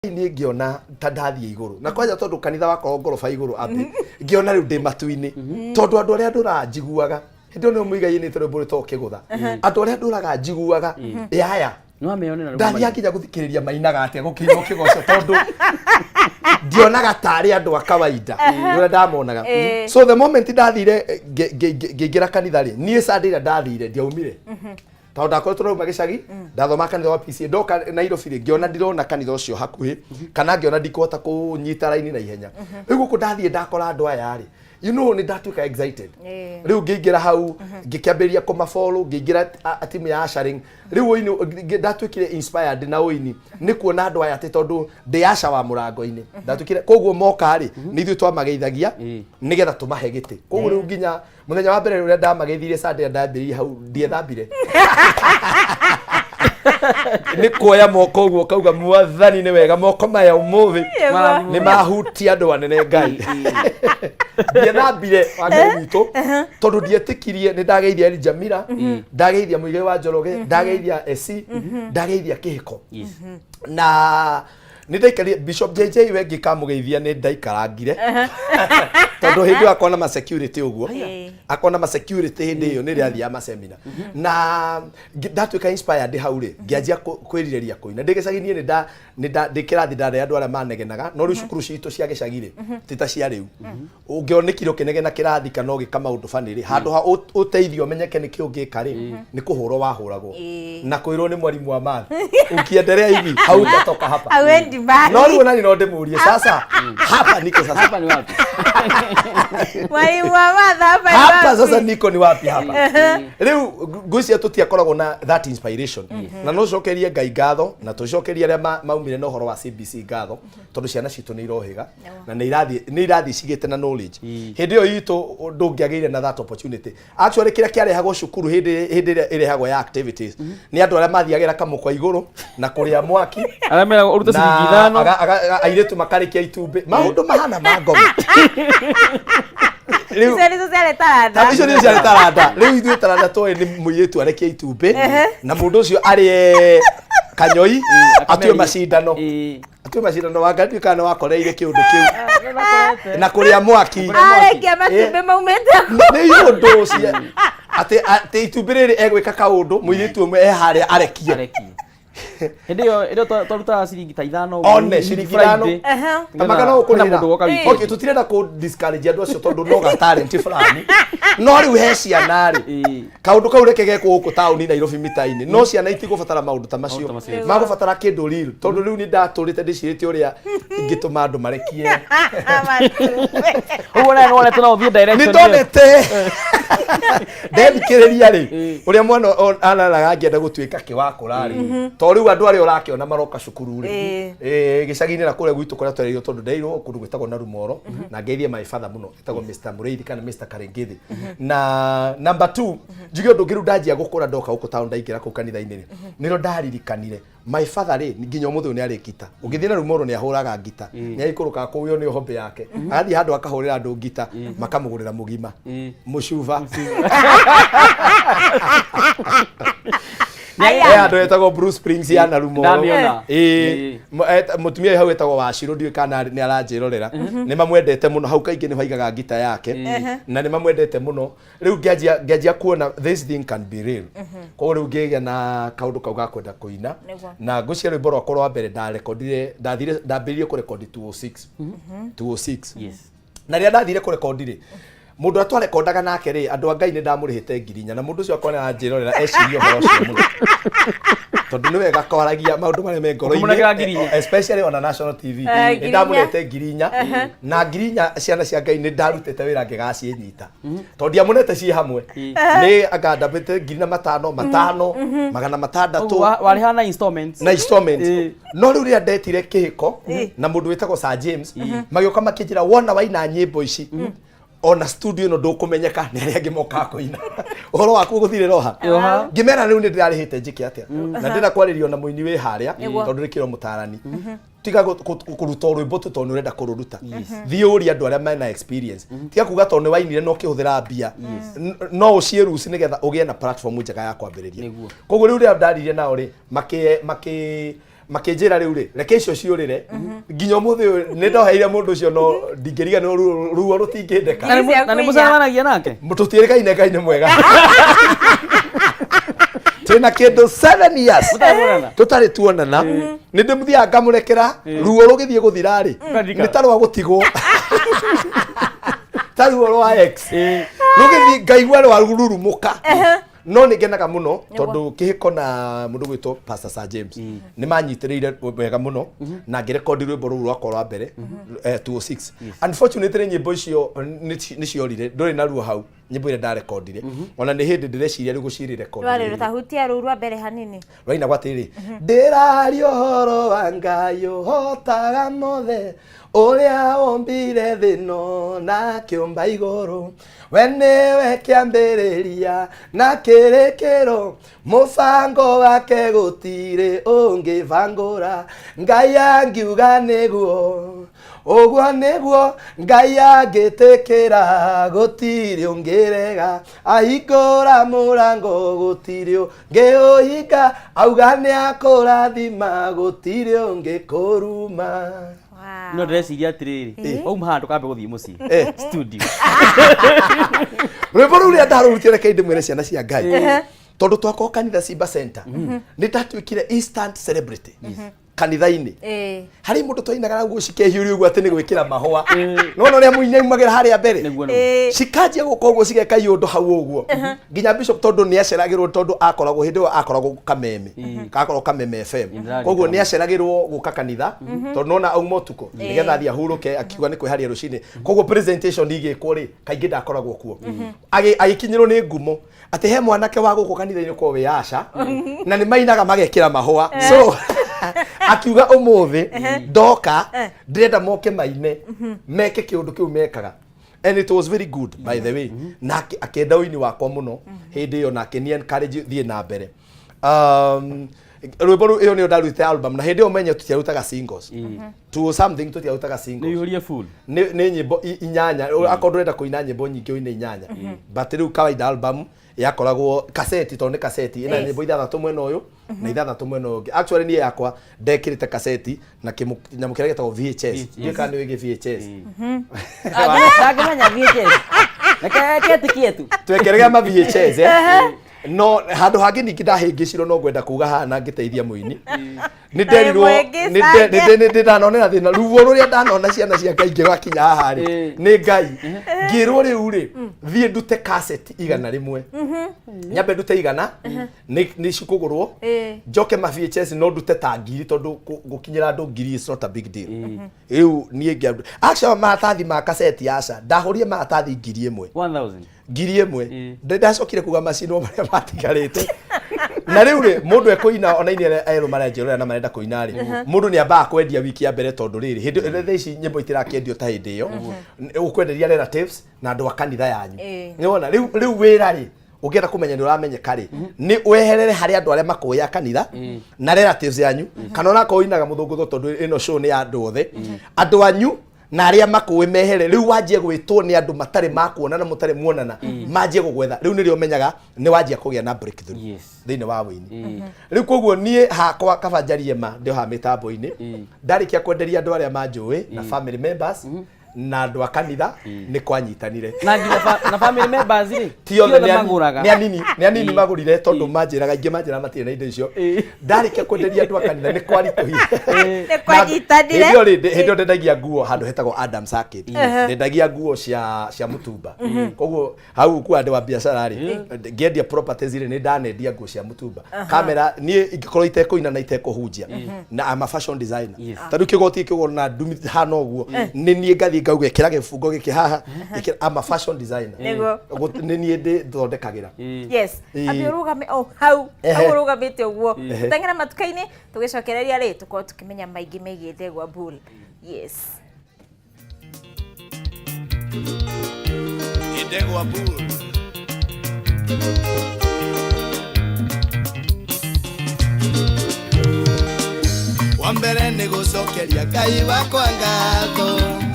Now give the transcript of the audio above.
Niĩ ngĩona ta ndathiĩ igũrũ na kwanja tondũ kanitha wakorwo ngoroba igũrũ atĩ ngĩona rĩu ndĩ matu-inĩ, tondũ andũ arĩa ndũraga njiguaga hĩndĩ ĩyo nĩo mũigai nĩ rwĩmbo rwĩtagwo Kĩgũtha, andũ arĩa ndũraga njiguaga yaya. Nĩwameyonera rĩu. Ndathiaga nginya gũthikĩrĩria mainaga atĩa gũkĩinwo kĩgoco, tondũ ndionaga tarĩ andũ a kawaida ũrĩa ndamonaga. So the moment ndathire ngĩingĩra kanitha rĩ, niĩ Sunday ĩrĩa ndathire ndiaumire, tondũ ndakoretwo ndauma gĩcagi, ndathoma kanitha wa PCA, ndoka Nairobi rĩ, ngĩona ndirona kanitha ũcio hakuhĩ, kana ngĩona ndikũhota kũnyita raini na ihenya. Rĩu gũkũ ndathiĩ ndakora andũ aya rĩ, nĩ ndatuĩka excited. Rĩu ngĩingĩra hau, ngĩkĩambĩrĩria kũmafollow, ngĩingĩra timu ya ushering. Rĩu ũini ndatuĩkire inspired na ũini nĩ kuona andũ aya, atĩ tondũ ndĩ usher wa mũrango-inĩ ndatuĩkire, koguo moka rĩ, nĩ ithuĩ twamageithagia nĩgetha tũmahe gĩtĩ. Koguo rĩu nginya mũthenya wa mbere ũrĩa ndamageithirie, Sunday ndambĩrĩirie hau, ndiethambire, nĩ kuoya moko ũguo kauga, "Mwathani, nĩ wega, moko maya ũmũthĩ nĩ mahutia andũ anene." Ngai, ndiethambire wa Ngai witũ, tondũ ndietĩkirie. Nĩ ndageithia Eli Jamila, ndageithia Mũigai wa Njoroge, ndageithia Esi, ndageithia Kĩhĩko, na nĩ ndaikarire Bishop JJ we ngĩkamũgeithia, nĩ ndaikarangire tondũ hĩndĩ ĩyo akona ma security ũguo, akona ma security hĩndĩ ĩyo nĩ rĩathiaga masemina, na ndatuĩka inspired hau rĩ, ngĩanjia kwĩrirĩria kũina ndĩ gĩcagi. Niĩ nĩ nda ndĩ kĩrathi ndarĩ andũ arĩa manegenaga, no rĩu cukuru citũ cia gĩcagi rĩ, ti ta cia rĩu. Ũngĩonekire ũkĩnegena kĩrathi kana ũgĩka maũndũ bani rĩ, handũ ha ũteithio ũmenyeke nĩkĩ ũngĩka rĩ, nĩ kũhũrwo wahũragwo na kwĩrwo nĩ mwalimu wa math, "Ukiendelea hivi hautatoka hapa." Hauendi mbali. No rĩu onani no ndĩmũrie, sasa hapa niko sasa. Hapa ni wapi? Mwalimu wa math, hapa ni Hapa wapi? sasa niko ni wapi hapa? Rĩu ngwĩciria tũtiakoragwo na that inspiration, na no cokerie Ngai ngatho na tũcokerie arĩa maumire na ũhoro wa CBC ngatho, tondũ ciana citũ nĩ irohĩga na nĩ irathiĩ cigĩte na knowledge. Hĩndĩ ĩyo itũ ndũngĩagĩire na that opportunity. Actually, kĩrĩa kĩarehagwo cukuru hĩndĩ ĩrĩa ĩrehagwo ya activities nĩ andũ arĩa mathiagĩra kamũkwa igũrũ na kũrĩa mwaki. Arĩa meragwo ũrute ciringi 5. Airĩtu makarĩkia itumbĩ, maũndũ mahana ma ngoma rĩu. Icio nĩcio ciarĩ taranda. Ta icio nĩcio ciarĩ taranda. Rĩu ithuĩ taranda tũĩ nĩ mũirĩtu arekie itumbĩ na mũndũ ũcio arĩe kanyoi atue macindano, atue macindano wa Ngai kana wakoreire kĩũndũ kĩu na kũrĩa mwaki. Arekia matumbĩ maumĩte kũ? Nĩ ũndũ ũcio atĩ itumbĩ rĩrĩ egwĩka kaũndũ, mũirĩtu ũmwe e harĩa arekie. Arekie. Hĩndĩ ĩyo twarutaga ciringi ta 5 ũguo, One ciringi 5. Friday. Tamaka no Hena ũkũrĩra. mũndũ woka weekend. Okay, tũtirenda kũ discourage andũ acio tondũ no ga talent fulani, no rĩu he ciana rĩ, kaũndũ kau reke gekwo gũkũ taũni Nairobi mita-inĩ, no ciana itigũbatara maũndũ ta macio. Maũndũ ta macio. Magũbatara kĩndũ real, tondũ rĩu nĩ ndatũrĩte ndĩcirĩtie ũrĩa ingĩtũma andũ marekie. Matumbĩ. Ũguo nawe nĩwonete no ũthiĩ Nĩ direction ĩyo. ndonete ndethikĩrĩria rĩ, ũrĩa mwana araraga angĩenda gũtuĩka kĩwakũra rĩ, to rĩu andũ arĩa ũrakĩona maroka cukuru rĩ, gĩcagi-inĩ na kũrĩa gwitũ kũrĩa twereirwo, tondũ nderirwo kũndũ gwĩtagwo na Rumoro, na ngeithie my father mũno etagwo Mr Mũrĩithi kana Mr Karengethi. Na number two, njuge ũndũ ũngĩ, rĩu ndanjia gũkũra, ndoka gũkũ town, ndaingĩra kũu kanitha-inĩ rĩ, nĩrĩo ndaririkanire my father rĩ, nginya ũmũthĩ ũyũ nĩ arĩ ngita. Ũngĩthiĩ na Rumoro nĩ ahũraga ngita, nĩ aikũrũkaga kũu, ĩyo nĩyo hobby yake. Agathiĩ handũ akahũrĩra andũ ngita, makamũgũrĩra mũgima mũcuba. Aya. He handũ hetagwo Blue Springs ya Narumoro. Ndamĩona. Ĩĩ. Mũtumia ũyũ hau etagwo Wacirũ, ndiũĩ kana nĩ aranjĩrorera. Nĩ mamwendete mũno, hau kaingĩ nĩho aigaga ngita yake na nĩ mamwendete mũno. Rĩu ngĩanjia kuona this thing can be real. Koguo rĩu ngĩgĩa na kaũndũ kau ga kwenda kũina. Na ngwĩciria rwĩmbo rwakwa rwa mbere ndarekondire, ndathire ndambĩrĩirie kũrekondi 206, 206. Na rĩrĩa ndathire kũrekondi rĩ, mũndũ ũrĩa twarekondaga nake rĩ, andũ a Ngai, nĩ ndamũrĩhĩte 4,000, na mũndũ ũcio akona anjĩrorera eciria ũhoro ũcio mũno, tondũ nĩ wega kwaragia maũndũ marĩa me Ũkĩmũnengera 4,000. ngoro-inĩ, especially on a national TV. Nĩ 4,000. ndamũrĩhĩte 4,000, na 4,000, ciana cia Ngai, nĩ ndarutĩte wĩra ngĩgaciĩnyita, tondũ ndiamunete ciĩ hamwe, nĩ anga ndambĩte ngiri na matano matano 600. Ũguo warĩhaga na installments. Na installment. No rĩu rĩrĩa ndetire kĩhĩko na mũndũ wĩtagwo Sir James, magĩũka makĩnjĩra, "Wona waina nyĩmbo ici, ona studio ĩno ndũkũmenyeka nĩ arĩa angĩ mokaga kũina, ũhoro waku ũgũthire roha." Roha. Ngĩmera rĩu nĩ ndĩrarĩhĩte, njĩke atĩa? Na ndĩrenda kwarĩrio na mũini wĩ harĩa, tondũ nĩ kĩro mũtarani, tiga kũruta o rwĩmbo tu tondũ nĩ ũrenda kũrũruta. Thiĩ ũrie andũ arĩa mena experience. Tiga kuga tondũ nĩ wainire na ũkĩhũthĩra mbia, no ũciĩruci nĩgetha ũgĩe na platform njega ya kwambĩrĩria. Koguo rĩu rĩrĩa ndaririe nao rĩ, makĩ makĩ Makĩnjĩra rĩu rĩ, reke icio ciũrĩre nginya ũmũthĩ ũyũ. Nĩ ndoheire mũndũ ũcio, no ndingĩriganĩrwo, ruo rũtingĩndeka. Na nĩ mũcemanagia nake? Tũtiĩrĩkaine. Ngai nĩ mwega, twĩna kĩndũ 7 years Mũtarĩ tũtarĩ tuonana. Nĩ ndĩmũthiaga ngamũrekera, ruo rũgĩthiĩ gũthira rĩ, Ũkaririkana. nĩ ta rwa gũtigwo, ta ruo rwa ex rũgĩthiĩ, ngaigua rwa rurumũka. No nĩ ngenaga mũno tondũ kĩhĩko na mũndũ gwĩtwo Pastor Sir James nĩ manyitĩrĩire wega mũno na ngĩrekondi rwĩmbo rũu rwakwa rwa mbere, 206. Unfortunately, nyĩmbo icio nĩ ciorire, ndũrĩ na ruo hau. Nyĩmbo iria ndarekondire, ona nĩ hĩndĩ ndĩreciria rĩu gũcirirekondi. Rwarĩ rũtahutia rũu rwa mbere hanini. Rwainagwo atĩrĩ: "Ndĩraria ũhoro wa Ngai ũhotaga mothe, ũrĩa wombire thĩ no na kĩũmba igũrũ. We nĩwe kĩambĩrĩria na kĩrĩkĩro, mũbango wake gũtirĩ ũngĩbangũra. Ngai angiuga nĩguo, ũguo nĩguo. Ngai angĩtĩkĩra, gũtirĩ ũngĩrega. Ahingũra mũrango, gũtirĩ ũngĩũhinga. Auga nĩ akũrathima, gũtirĩ ũngĩkũruma." No ndĩreciria atĩrĩrĩ, wauma haha ndũkambe gũthiĩ mũciĩ, studio. Rwĩmbo rũu rĩrĩa ndarũrutire, reke ndĩmwĩre, ciana cia Ngai, tondũ twakorwo kanitha Simba Center, nĩ ndatuĩkire instant celebrity kanitha-inĩ. Harĩ mũndũ twainaga na nguo cikehiũria ũguo atĩ nĩ gwĩkĩra mahũa, nona ũrĩa mũini aumagĩra harĩa mbere. Nĩguo, nĩguo. Cikanjia gũka ũguo, cigeka iũndũ hau ũguo, nginya bishop, tondũ nĩ aceragĩrwo, tondũ akoragwo hĩndĩ ĩyo akoragwo Kameme, akoragwo Kameme FM. Nĩndĩraririkana. Koguo nĩ aceragĩrwo gũka kanitha, tondũ nona auma ũtukũ nĩgetha athiĩ ahurũke, akiuga nĩ kwĩharia rũcinĩ. Koguo presentation igĩkwo rĩ, kaingĩ ndakoragwo kuo. Agĩkinyĩrwo nĩ ngumo atĩ he mwanake wa gũkũ kanitha-inĩ kwa wĩ aca na nĩ mainaga magekĩra mahũa. So akiuga, ũmũthĩ ndoka ndĩrenda moke maine meke kĩũndũ kĩu mekaga. And it was very good, by the way. Na akĩenda ũini wakwa mũno hĩndĩ ĩyo, na akĩni encourage thiĩ na mbere. Rwĩmbo rũu, ĩyo nĩyo ndarutĩte album, na hĩndĩ ĩyo menye tũtiarutaga singles to something, tũtiarutaga Nĩ singles. ihũrie full. Nĩ nyĩmbo inyanya. Akorwo ndũrenda kũina nyĩmbo nyingĩ, ũine inyanya. But rĩu kawaida album yakoragwo kaseti, tondũ nĩ kaseti ĩna nyĩmbo ithathatũ mwena ũyũ na ithathatũ mwena ũyũ ũngĩ. Actually, niĩ yakwa ndekĩrĩte kaseti na kĩnyamũ kĩrĩa gĩtagwo VHS. Ndiũĩ kana nĩ wĩgiĩ VHS. Ndangĩmenya VHS. Reke ketĩkie tu. Twekerega ma VHS, eh? No handũ hangĩ ningĩ ndahĩngĩcirwo, no ngwenda kuga haha na ngĩteithia mũini, nĩ nderirwo Mũhĩngĩca. nĩ ndanonera thĩna, ruo rũrĩa ndanona ciana cia Ngai ngĩgakinya haha rĩ, nĩ Ngai. Ngĩrwo rĩu rĩ, thiĩ ndute kaseti 100, nyambe ndute 100 nĩ cikũgũrwo, njoke ma VHS no ndute ta 1000, tondũ gũkinyĩra andũ 1000 is not a big deal. Rĩu niĩ ngĩa actually maratathi ma kaseti, aca, ndahũrire maratathi 1000. 1000. 1000. Ndacokire kuga macinwo marĩa matigarĩte. Na rĩu rĩ, mũndũ ekũina, ona ini arĩa erũ marenjerera na marenda kũina rĩ, mũndũ nĩ ambaga kwendia wiki ya mbere, tondũ rĩrĩ, hĩndĩ thaa ici nyĩmbo itirakĩendio ta hĩndĩ ĩyo. Ũkwenderia relatives na andũ a kanitha yanyu. Nĩwona rĩu wĩra rĩ, ũngĩenda kũmenya nĩ ũramenyeka rĩ, nĩ weherere harĩ andũ arĩa makũĩ a kanitha na relatives yanyu, kana onakorwo ũinaga mũthũngũtho, tondũ ĩno show nĩ ya andũ othe, andũ anyu na arĩa makũĩ mehere. Rĩu wanjie gwĩtwo nĩ andũ matarĩ makuona na mũtarĩ muonana, manjie gũgwetha, rĩu nĩrĩo menyaga nĩ wanjia kũgĩa na breakthrough thĩinĩ wa wĩini. Rĩu koguo niĩ hakwa kaba njarie ma ndĩ haha mĩtambo-inĩ, ndarĩkia kwenderia andũ arĩa manjũĩ na family members na andũ a kanitha, nĩ kwanyitanire. Na nginya na family members rĩ, ti othe, nĩ magũraga. Nĩ anini magũrire, tondũ manjĩraga, aingĩ manjĩraga matirĩ na indo icio. Ndarĩkia kwenderia andũ a kanitha, nĩ kwaritũhire. Nĩ kwanyitanire. Hĩndĩ ĩyo rĩ, hĩndĩ ĩyo ndendagia nguo handũ hetagwo Adams Arcade. Ndendagia nguo cia mũtumba. Koguo hau kwa andũ wa biacara rĩ, ngĩendia properties rĩ, nĩ ndanendia nguo cia mũtumba. Kamera niĩ ingĩkorwo itekũina na itekũhunjia, na I'm a fashion designer. Ta rĩu kĩgoti kĩgũrwo na ndumi hana ũguo, nĩ niĩ ngathiĩ ngauga ĩkĩra gĩbungo gĩkĩ haha, ĩkĩra. I'm a fashion designer. Nĩ niĩ ndĩ thondekagĩra. Ambe ũrũgame o hau, hau ũrũgamĩte ũguo. Teng'era matuka-inĩ, tũgĩcokereria rĩ, tũkorwo tũkĩmenya maingĩ megiĩ Ndegwa Bull. Yes. Ndegwa Bull. Wa mbere nĩ gũcokeria Ngai wakwa ngatho.